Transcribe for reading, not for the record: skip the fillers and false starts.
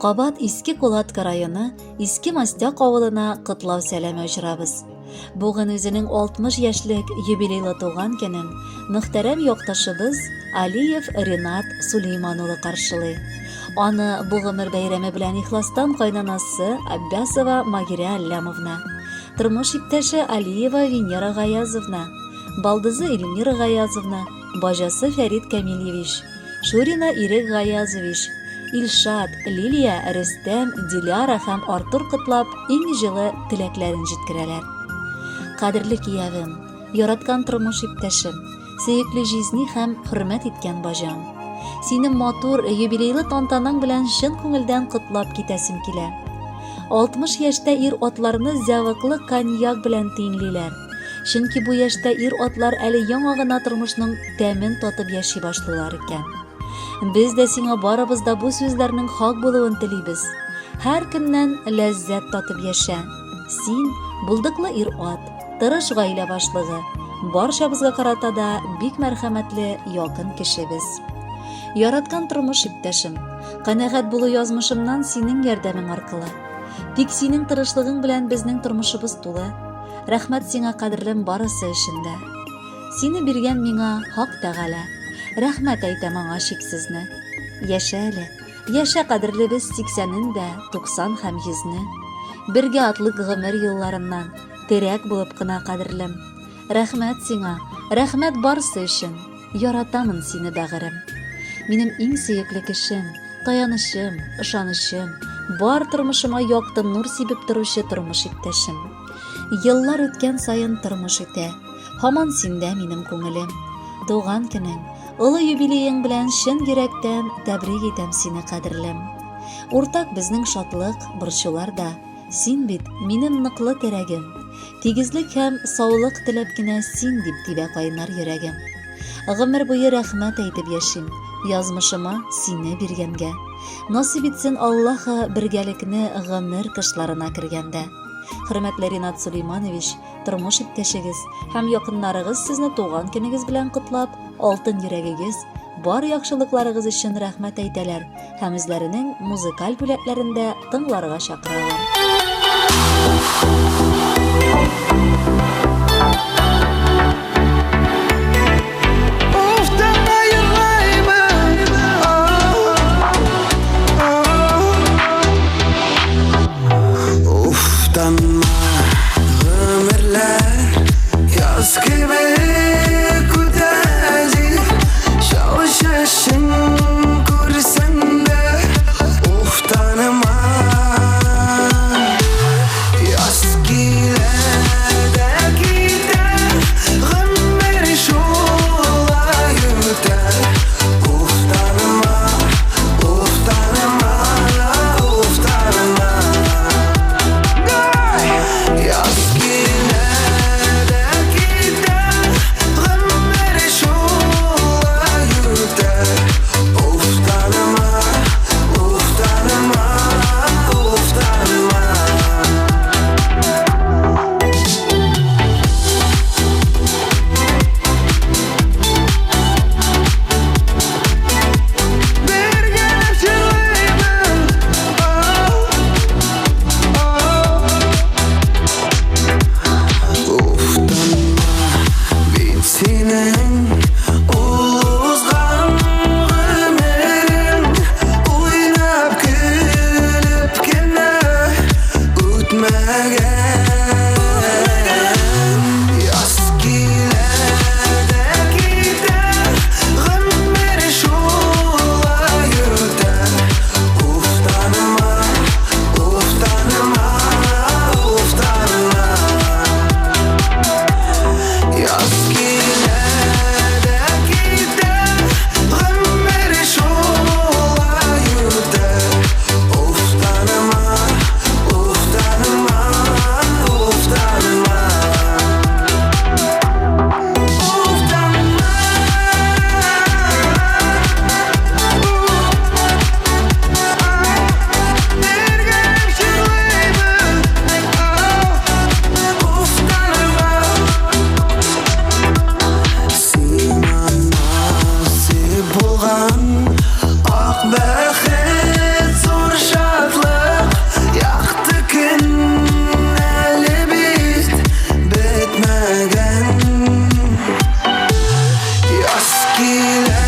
кабат Иске Кулатка районы Иске Мастяк авылына котлау сәламе очырабыз. Бүген үзенең 60 яшьлек юбилейлы туган көнен мөхтәрәм якташыбыз Алиев Ринат Сулейман улы каршылый. Аны бу гомер бәйрәме белән ихластан кайнанасы Аббясова Магирә Аллямовна, тормыш иптәше Алиева Венера Гаязовна, балдызы Эльмира Гаязовна, баҗасы Фәрит Камильевич, Шурина Ирек Гаязович, Илшат, Лилия, Рөстәм, Диляра һәм Артур котлап, иң җылы теләкләрен җиткерәләр. Кадерле киявем, яраткан тормыш иптәшем, сөекле җизни һәм хөрмәт иткән баҗам. Сине матур, юбилейлы тантанаң белән чын күңелдән котлап китәсем килә. 60 яшьтә ир-атларны зәвыклы коньяк белән тиңлиләр. Чөнки бу яшьтә ир-атлар әле яңа гына тормышның тәмен татып яши башлыйлар икән. Без дә сиңа барыбыз да бу сүзләрнең хак булуын телибез. Һәр көннән ләззәт татып яшә. Син, булдыклы ир-ат, тырыш гаилә башлыгы, барчабызга карата да бик мәрхәмәтле, якын кешебез. Яраткан тормыш иптәшем, канәгать булу язмышымнан синең ярдәмең аркылы. Тик синең тырышлыгың белән безнең тормышыбыз тулы. Рәхмәт сиңа, кадерлем, барысы өчен дә. Сине биргән миңа Хак Тәгалә. Рәхмәт әйтәм аңа чиксезне. Яшә әле, яшә, кадерлебез, сиксәнен дә, 90 һәм йөзне. Бергә атлыйк гомер юлларыннан, терәк булып кына, кадерлем. Рәхмәт сиңа, рәхмәт барсы өчен. Яратамын сине, бәгырем. Минем иң сөекле кешем, таянычым, ышанычым, бар тормышыма якты нур сибеп торучы тормыш иптәшем. Еллар үткән саен тормыш үтә, һаман синдә минем күңелем. Туган көнең, олы юбилеең белән чын йөрәктән тәбрик итәм сине, кадерлем. Уртак безнең шатлык, борчулар да, Син бит минем ныклы терәгем. Тигезлек һәм саулык теләп кенә син дип тибә кайнар йөрәгем. Гомер буе рәхмәт әйтеп яшим, язмышыма сине биргәнгә. Насыйп итсен Аллаһы бергәлекне гомер кышларына кергәндә. Хөрмәтле Ринат Сулейманович, тормыш иптәшегез һәм якыннарыгыз сезне туган көнегез белән котлап, алтын йөрәгегез, бар яхшылыкларыгыз өчен рәхмәт әйтәләр һәм үзләренең музыкаль бүләкләрен дә тыңларга чакыралар. Яз кебек үтә Чал чәчен күрсәң дә Уфтанма. Килә.